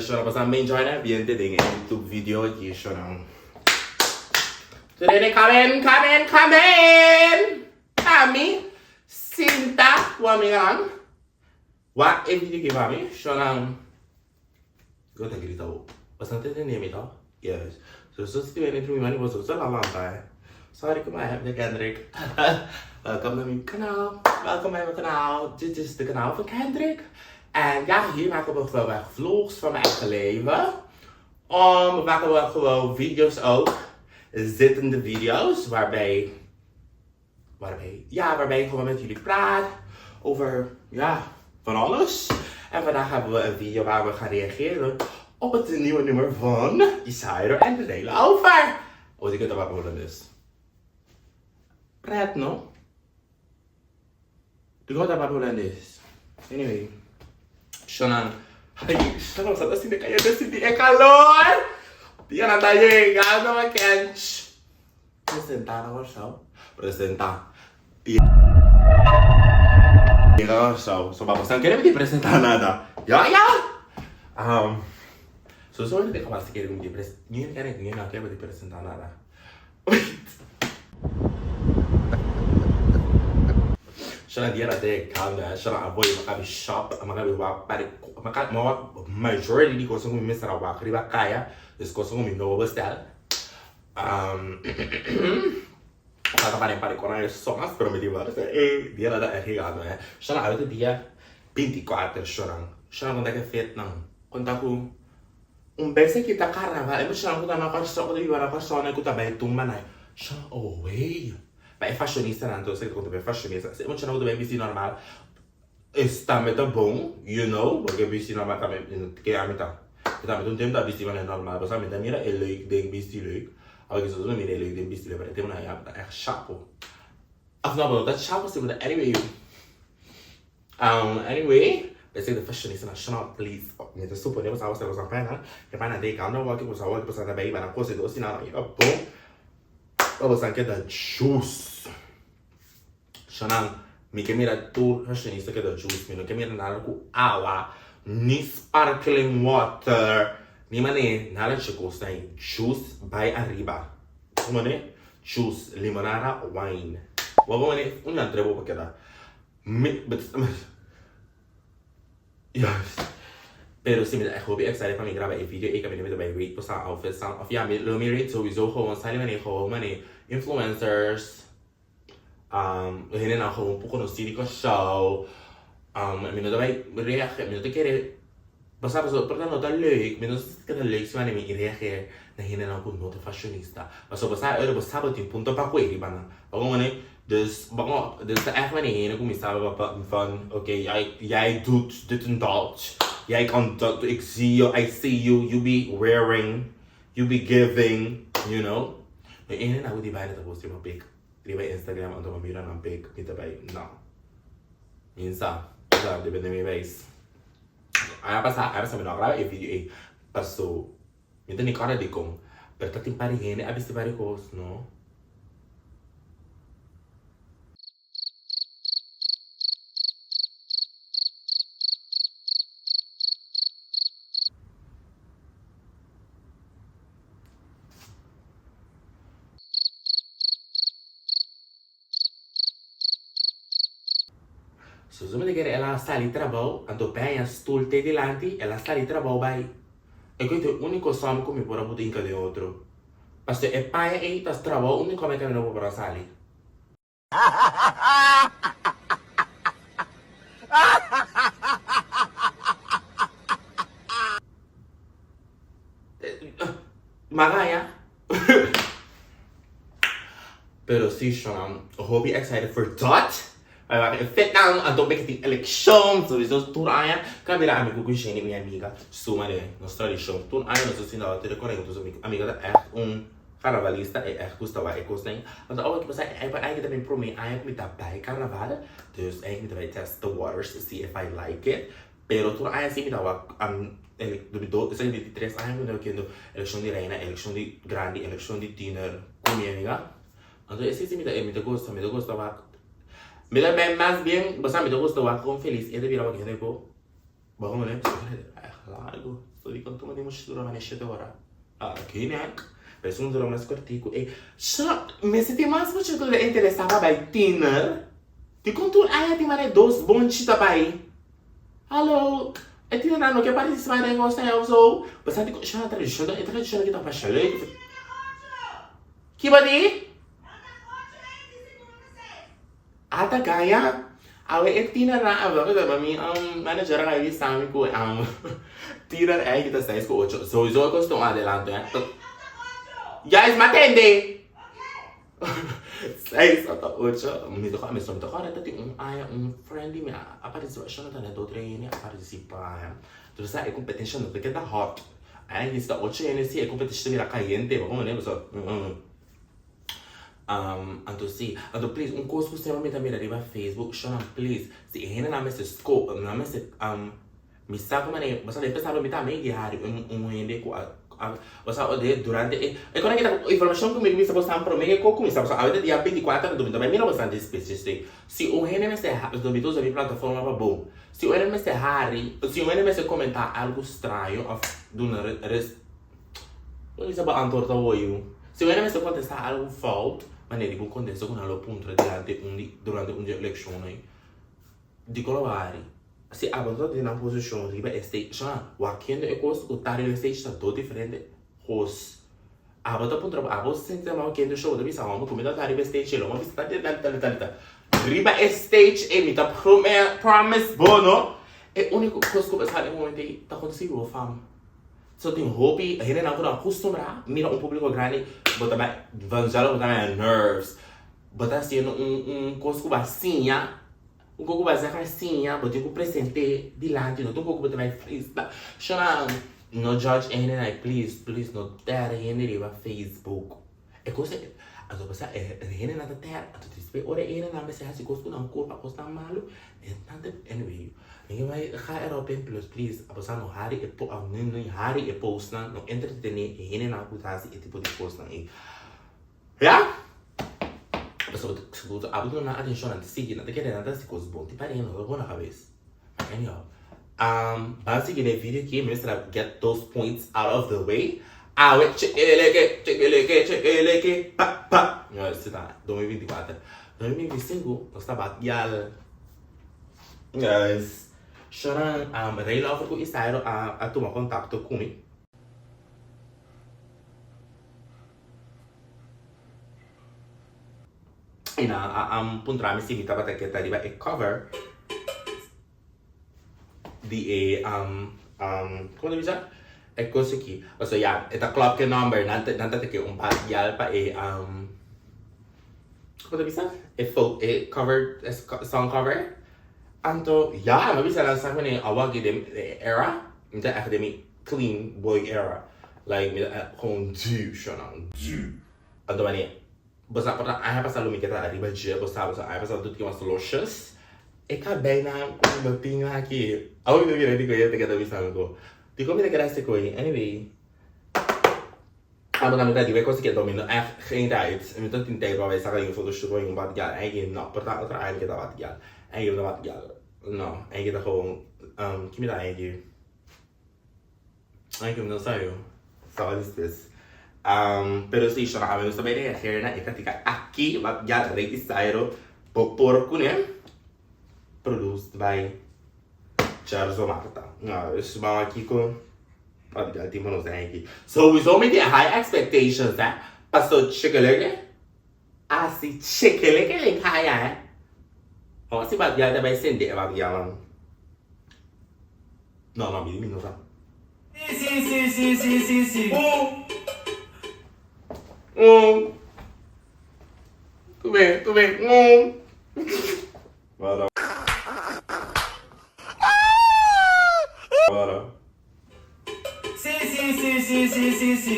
Shona pasan mi enjoy na ambiente den e YouTube video aki shona. Turene come in, come in, come in! Ami sinta ku amiganan wak e video aki pa mi shona. Yo ta grita bo. Boso no ta entende mi to? Yes. So so si wene drumi mani boso so la lanta eh. Sorry ku my heb Kendrick. Welkom na mi kanaal. Welkom bij mijn kanaal. Dit is de kanaal van Kendrick. En ja, hier maken we gewoon echt vlogs van mijn eigen leven. We maken we gewoon video's ook. Zittende video's waarbij, waarbij, ja, waarbij ik gewoon met jullie praat over, ja, van alles. En vandaag hebben we een video waar we gaan reageren op het nieuwe nummer van Isairo en de Nele Over. Oh, ik het al dus. Pret, no? Ik hoor dat holandês. Anyway. Shonan. Ay, shonan, sa ta sinti kaya ta sinti e calor. Dia na ta llegando, me kench. Presenta na Kòrsou. Presenta. Yega Kòrsou. So pa boso no kere mi presenta nada. Ya ya. Um, so so mi ta kapaz kere mi presenta. Ni kere ni no kere mi presenta nada. Wait. Shana dia na te kanda, shana avoid makabi shop, makabi wak pari, maka mawak majority di kosa ku mi mester a wak riba kaya, dus kosa ku mi no bestel. Um, Falta para para con el somas, pero mi digo, eh, dia na da erg gigante, eh. Shana awe dia 24 shana. Shana konta ke fet nan. Konta ku un bes aki ta carnaval, e muchanan ku ta na Kòrsou, ku ta biba na Kòrsou nan ku ta bai tumba nan. Shana, oh wey. Pa e fashionistanan anto, esaki ta konta pa e fashionista. Si e muchanan ku ta bai bisti normal, Es tambe ta bon, you know, porque bisti normal tambe, ke ami ta. Mi tambe ta un tempu ta bisti manera normal, pasobra mi ta mira e leuk den bisti leuk. Awe kisas bo ta mira e leuk den bisti leuk, pero e tempunan ya bo ta ègt shapo. Of no, bo no ta shapo si, bo ta anyway. Anyway, esei ta fashionista nacional, please. Mi ta supone bo sa bo sa paña, e paña ta e kanda wòki, bo sa wòki, bo sa ta bai, bo na kose dos i nan, i ta bon. Pa bo sa keda juice. Shonan, mi ke mira tur fashionista keda juice, mi no ke mira nada ku awa, ni sparkling water, ni mane nada dje kosnan ei. Juice bai ariba. Bo mane? Juice, limonada, wine. Bo mane? Un nan trebo pa keda. Mi, Yes. Pero si mi ta echt hopi excited pa mi graba e video ei kaminda mi ta bai rate boso outfits nan. Of ya, mi lo mi rate souiso gewoon sali mane gewoon mane influencers. Um, hendenan gewoon por konosí di Kòrsou. Um, mi no ta bai reageer, mi no ta kere pasá pasobra por ta no ta leuk, mi no ta kere leuk si wanneer mi reageer na hendenan ku no ta fashionista. Pasobra bo sa ora bo sa bo tin punto pa kue riba nan. Bo komo Dus, bo dus ta ègt wanneer hende kuminsá pa van oké, jij, jij doet dit en dat, jij kan dat, ik zie je, I see you, you be wearing, you be giving, you know. Mi ene na ku di baile ta post riba pic riba Instagram anto mi mira nan pic mi ta bai no mi sa sa depende mi wees aña pasa aña pasa mi no a graba e video ei paso mi ta ni kòrda dikon pero ta tin par di hende a bisti par di kos no. So su mester kere el a sali trabou, anto peña stoel te dilanti, el a sali trabou bai. E ku ta e úniko sòm ku mi por a buta hinka den otro. Pasobra e paña ei ta trabou úniko mi kaminda bo por a sali. Magaña. Pero si Sean, hopi excited for dat. Bai wak e fit nan, anto mi tin elekshon, sowieso tur aña. Ka mira ami ku Jenny, mi amiga, suma de nos tradishon. Tur aña nos ta sinta wak tur e koren ku mi amiga ta echt un karnavalista, e echt gusta wak e kosnan. Anto awe ki pasa, e aña ki ta mi prome aña ku mi ta bai karnaval, dus aña ki mi ta bai test the waters to see if I like it. Pero tur aña si mi ta wak esaki di tres aña ku mi ta wakiendo elekshon di reina, elekshon di grandi, elekshon di tiener ku mi amiga. Anto esei si mi ta mi ta gusta, mi ta gusta wak. Mi ta bai mas bien, bo sa mi ta gusta wak kon felis e ta bira wak hende ku bo komo ne largu. So di kon tuma di mucha dura mane shete ora. Ah, ok nek. Pero esun dura mas kortiku e. Sha, mester tin mas mucha ku ta interesá pa bai tiner. Di kon tur aña tin mane dos bonchi ta bai. Hallo, e tinernan no ke partisipá den kos ei of so? Bo sa di kon, sha, tradishon ta, e tradishon aki ta masha leuk. Ki bo di? Ata gaña. Awe e tienernan a wak ta mi manager a bisa mi ku tiener ei ta seis ku ocho. Souiso e kos ta un adelanto hè. Guys mi a tende. Seis ata ocho. Mi ta mi ta kòrda ta tin un aña un friend di mi a partisipa shon ta net otro hende a partisipa. Entonces sa e kompetensha no ta keda hot. Aña ki ta ocho hende si e kompetensha ta bira kayente. Bo komo pasobra. Anto si, anto please un kos ku semper mi ta mira riba Facebook, shownan please, si e hendenan mester sko, nan mester mi sa ku manera, bo sa den pasado mi tambe di hari un un hende ku a a bo sa de durante e e kona kita informashon ku mi bisa bosan prome ke ko kuminsá pasobra awe ta dia 24 anto mi ta bai mira bosan despues djis si un hende mester ha pasobra mi ta usa mi plataforma pa bon si un hende mester hari si un hende mester komentá algu straño òf duna res. Bo bisa bo antwoord ta hoyu. Si wene mester kontestá algu fout, manera di bo kontesta ku nan lo puntra dilanti un di durante un di e lekshon ei, dikon lo hari? Si abo no ta den nan posishon riba e stage, sha, wak kende e kos ku ta riba e stage ta dos diferente kos. Abo ta puntra bo, abo sinti nan kende show, bo ta bisa homber ku mi ta riba e stage ei, lo bo bisa tal i tal i tal i tal i tal. Riba e stage ei mi ta prome promise bo no, e uniko kos ku bo sa den e momento ei ta konsigu bo fam. So tin hopi hendenan ku ta akustumbrá mira un públiko grandi, bo ta bai vanzelf bo ta haña nerves, bo ta hasiendo un un kos ku bo a siña, un kos ku bo a saka siña, bo tin ku present'é dilanti, no ta un kos ku bo ta bai freestyle. Shona, no judge e hendenan, please, please no tèr hende riba Facebook. E kos ei, anto bo sa e hendenan ta tèr, anto despues ora e hendenan mester hasi kos ku nan kurpa, kosnan malu, e nan ta, anyway, mi ke bai ga erop in plus please, abo sa no hari e po, no hari e postnan, no entretené e hendenan ku ta hasi e tipo di kosnan ei. Ya! Pasobra abo duna nan atenshon, nan ta sigui, nan ta kere nan ta hasi kos bon, tin pariña no ta bon na kabes. Anyhow, ban sigui na e video aki, mi mester a get those points out of the way. Awe chekeleke, chekeleke, chekeleke, pa pa. No, ese ta 2024. 2025, nos ta bat yal. Guys, Sharon, Ray Lover ku Isairo a tuma kontakto ku mi. I nan a puntra mi si mi tabata ke ta riba e cover di e como ta bisa e cos aki. Pasobra ya e ta klop ku e nomber nan ta nan ta ke un batial pa e como ta bisa e fo e cover e song cover. Anto ya mi a bisa nan sa ku awor aki den e era mi ta echt den mi clean boy era like mi ta gewoon duur nan duur. Anto wanneer Bo sa por ta aña pasa lo mi ke ta ariba dje, bo sa, bo sa aña pasa tur tin mas losjes. E kabeinan ku mi no tin aki. Awe mi ta mira di ku e ta keda bisa mi ku, dikon mi ta keda hasi koe? Anyway, abo tambe ta riba e kos ke mi no ègt geen tijd. Mi ta tin tijd pa bai saka un fotoshoot pa un badgal. Eigen no, por ta otro aña mi ke ta badgal. Eigen mi ta badgal. No, eigen ta gewoon, ki mi ta eigen? Ay, no sa yo. Estaba después. Pero si, shora, a mi gusta bai reageer na e kantika aki, wat ya Rey Isairo bo por kuné, produced by Charzo Marta. Nou, dus ban wak kiko wat ya tin pa nos den aki. Sowieso mi tin high expectations, hè. Paso chikeleke, asi chikeleke den kaya, hè. Bon, si wat ya ta bai sende e wat ya man. No, no, mi no sa. Si, si, si, si, si, si. Tu be, tu be. Para. Para. Si, si, si, si, si, si, si.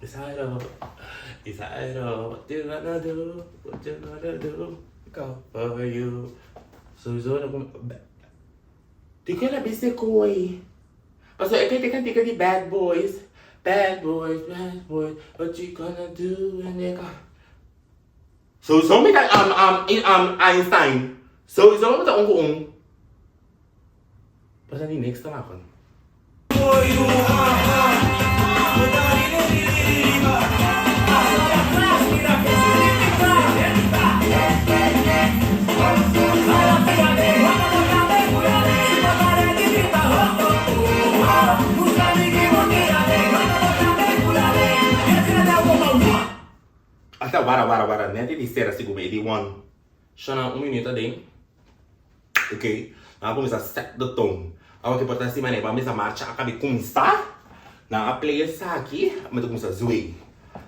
Isairo, Isairo, what you gonna do? What you gonna do? Go for you. Sowieso, Di ku el a bisa koe? Pasobra e kende kantika di Bad Boys, Bad Boys, Bad Boys, what you gonna do when they come? Sowieso mi ta um, um, um, Einstein. Sowieso mi ta un ku un. Pero ta di niks te maken. Asta wara wara wara net di sera sigur mi e di one. Shona un minuut aden. Ok, nan a kuminsá set the tone. Awor ke por ta así manera pa misa marcha a kabi kuminsá, nan a play esaki, mi ta kuminsá zwei.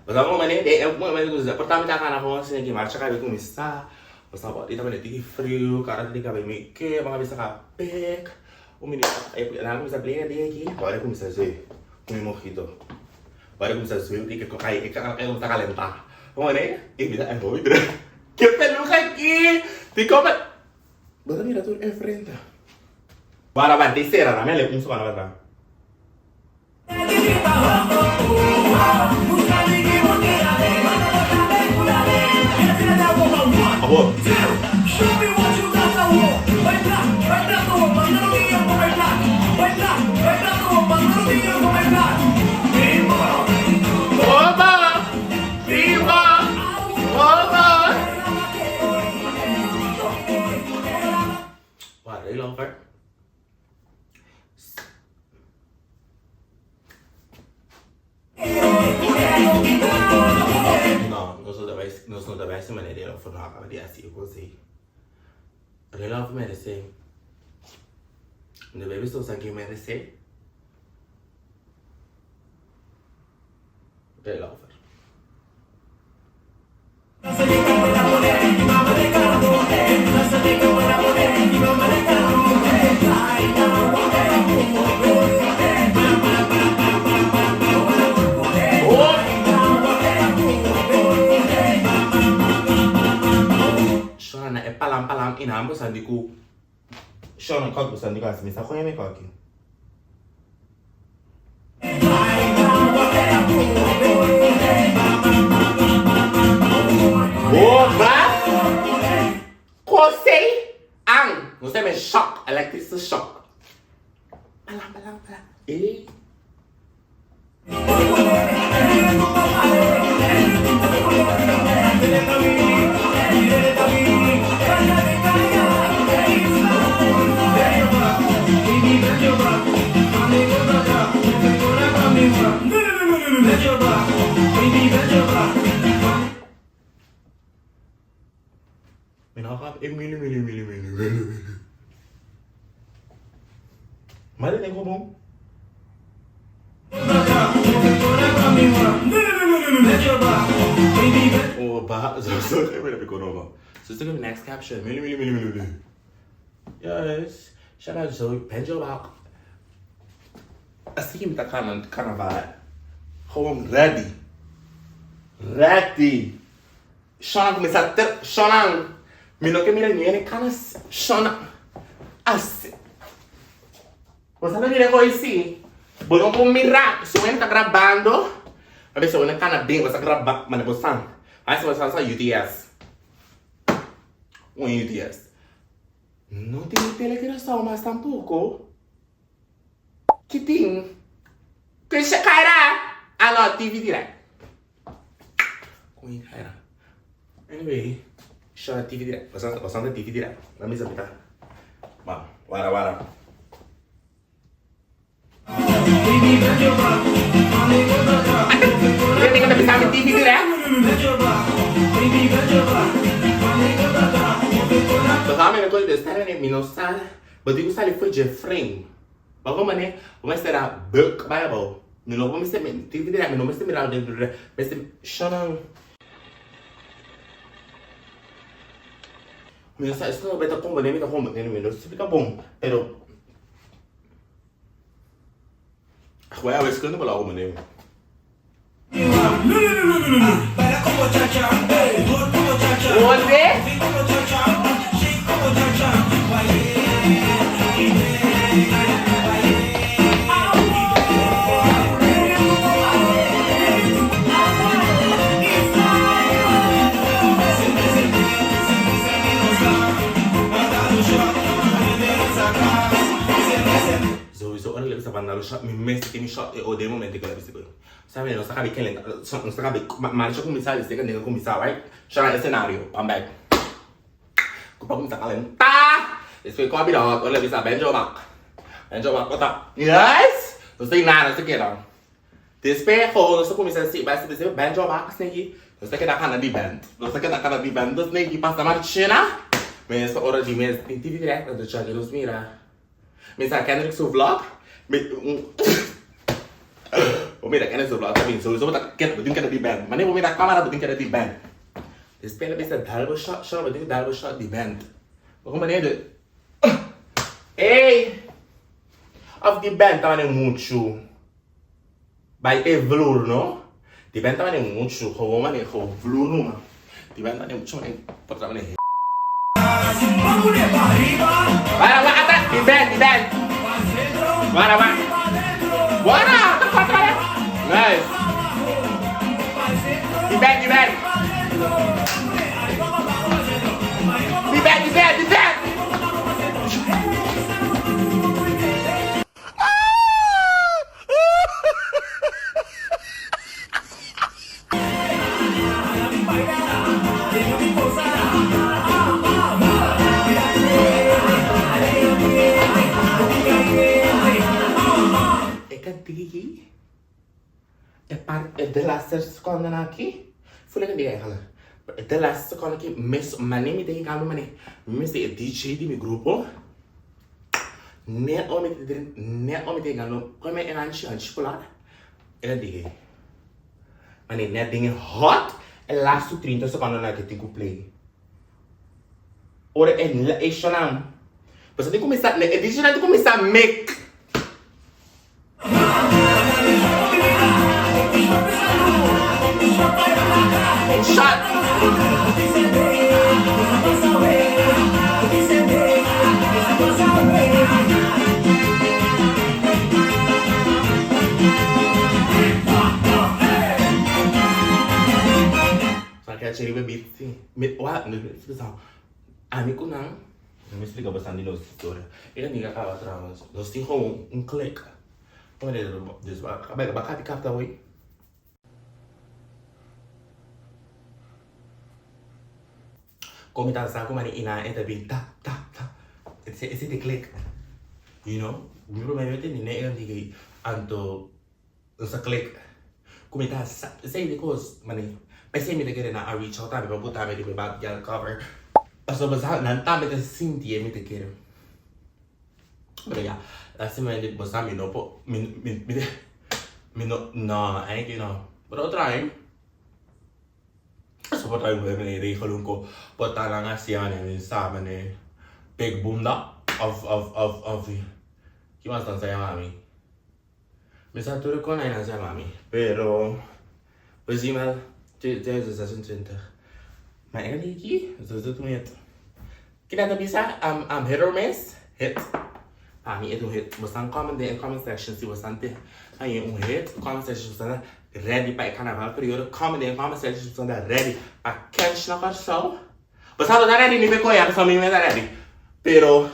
Bo sa kon manera den e momento ku por ta mi ta gana kon asina ke marcha kabi kuminsá, bo sa bo ta manera tiki friu, kara ta tiki kabi mi ke, bo a bisa ka pek, un minuut nan a kuminsá play aden aki, bo a kuminsá zwei ku mi mojito. Bo a kuminsá zwei ku e kara ta kuminsá kalentá. Bo manera e mi ta e hopi druk. Ke peluka aki! Dikon bo. Bo ta mira tur e frente. Wara wara di sera na mele un semana pa tra. Awor. Oba! Viva! Oba! Wak, ready long part? No, nos no ta bai, nos no ta bai hasi manera di of no a kaba di hasi e kos ei. Reloj merece. De baby so sa ke merece. Reloj. Shona na e palam palam ina bo sa di ku Shona kòk bo sa di ku hasi mi sa kohe mi kòki. Oba! Kosei ang! Nos ta men shock, elektrische shock. Palam palam palam. Ey. Mi no gap e mili mili mili mili mili mili. Maar dit ding gewoon. Oh, ba, zo zo ik ben ik gewoon. So let's the next caption. Mili mili mili mili mili. Yes. Shout out Zoe Benjo Bak. Así mi ta carnaval. Gewoon ready. Ready. Shona kuminsá ter Shona mi no ke mira ni ene kana Shona asi Bo sa ta mira koe si bo no por mira si wen ta grabando a bes wen kana bin bo sa graba mane bo san a si bo san sa UTS un UTS no tin tele Curaçao mas tampoco ki tin Christian Kaira ah no TV direct. Kon era? Anyway, shona TV direct. Bastante, bastante TV direct. Na misa pita. Ba, wara wara. Yo tengo que pensar en TV direct. Basta me ko de star ni mi no sa. But digo sali foi je frame. Bo mane, bo mester a buk Bible. Mi no por mester, tin ku mi no mester mira den mester shona. Mi no sa esco beta kombo den mi ta kombo den mi no splika bon, pero Goeie a wiskunde bo lago mane. Wonde? e ode momento ku el a bisa ku Sabi nos ta kabi kelenta nos ta kabi marcha kuminsá desde ku nega kuminsá right shona e senario pan bek ku pa kuminsá kalentá despues ku a bira hot ora el a bisa benjo bak benjo bak ota yes nos ta nada nos ta keda despues ho nos ta kuminsá si bai si benjo bak sneki nos ta keda kana di bènt nos ta keda kana di bènt sneki pasa marchena mes ora di mes tin TV direct anto chaki nos mira. Mi sa Kendrick su vlog mi Bo mira Kendrick su vlog ta bin sowieso bo ta keda bo tin keda di band mane bo mira camera bo tin keda di band Despues el a bisa dal bo shot shot bo tin ku dal bo shot di band Bo ku manera di Ey Of di band ta mane muchu Bai e vloer no Di band ta mane muchu gewoon mane gewoon vloer numa Di band ta mane muchu mane por ta mane Wara wa ata di band di band Wara wa Wara ta kwat wara Nice Di band di band Di band di band di band. E kantiki e part e de laatste seconde aki voel ik een ding eigenlijk e de laatste seconde aki mes mane mi ta yegando mane mi mester e DJ di mi grupo. Net ora mi ta drink, net ora mi ta yegando, come e hanchi, hanchi chocolate, e ta digi. Mane net den e hot, e laatste 30 seconden na ke tin ku play. Ora e e shonam. Pasobra tin kuminsá, e DJ nan tin kuminsá mek. Shot. Sa catch riba beat si. Mi wa ami ku nan. Lo mi splika bosan di nos historia. E ta niga kaba trouwens. Nos tin gewoon un klik. Dus ba kapi kapta hoy. Kon mi ta sa ku mane ina e ta bin tap tap tap. Esei ta klik. You know? Mi prome mi tende ne e antigua anto nos a klik. Ku mi ta sa esei di kos mane p'esei mi ta kere nan a reach out tambe pa buta mi riba e bad girl cover. Pasobra sa nan tambe ta sinti e mi ta kere. Pero ya, lastimamente bo sa mi no por mi mi mi no no eigenlijk no. Pero otro aña so por trae mane regelung ku por ta nan hasi mane mi sa mane big boom da of of of of ki mas nan sa yama mi? Mi sa tur kon nan sa yama mi pero we zien wel 2026 maar eigenlijk ki zo zit het. Kina ta bisa am am hit or miss? Hit. Pa mi e ta un hit. Bosan comment den e comment section si bosan te haña un hit. Comment section si bosan ta ready pa e carnaval periodo. Comment den e comment section si bosan ta ready pa kensh na Kòrsou. Bosan no ta ready ni pa e koya pasobra mi mes ta ready. Pero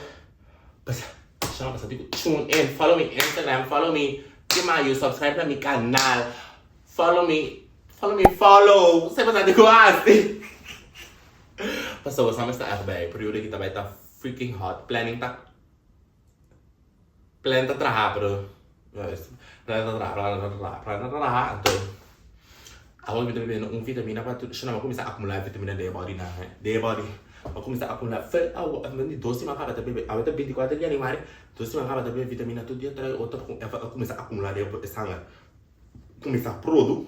bosan bosan tin ku tune in. Follow mi Instagram, follow mi Kimayu, subscribe na mi kanal. Follow mi, follow mi follow. Esei bosan tin ku hasi. Pasobra sa mester echt bij. Periode aki ta bai ta freaking hot. Planning ta plan ta traha pero juist plan ta traha plan ta traha plan ta traha anto awor mi ta bebiendo un vitamina pa tur shina mi a kuminsá akumulá e vitamina den e body nan he den e body mi a kuminsá akumulá fel awo di dos siman kaba ta bebe awe ta 24 di januari dos siman kaba ta bebe vitamina tur dia trae otro a kuminsá akumulá den e sanger kuminsá produ.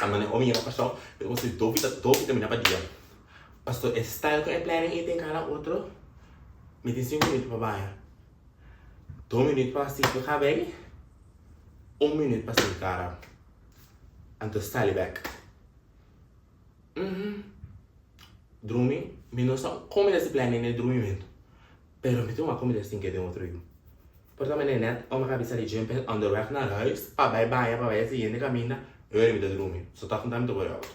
A mane omi yega Kòrsou, mi ta konsigi do vita do vitamina pa dia. Pasto e style ku e planning ei den kada otro, mi tin sinku minuut pa baña, do minuut pa siki kabei, un minuut pa siki kara, anto sali bèk. Uhm, drumi, mi no sa kon mi ta hasi planning den drumimentu, pero mi tin wak kon mi ta sinki den otro yu. Por ta manera net ora mi a bisa di gym pa onderweg naar huis pa bai baña pa bai e siguiente caminda e ora mi ta drumi so tog mi ta kore auto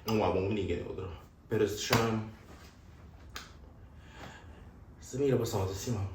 un wak bon ku mi tin kere otro pero si mira pasobra si man.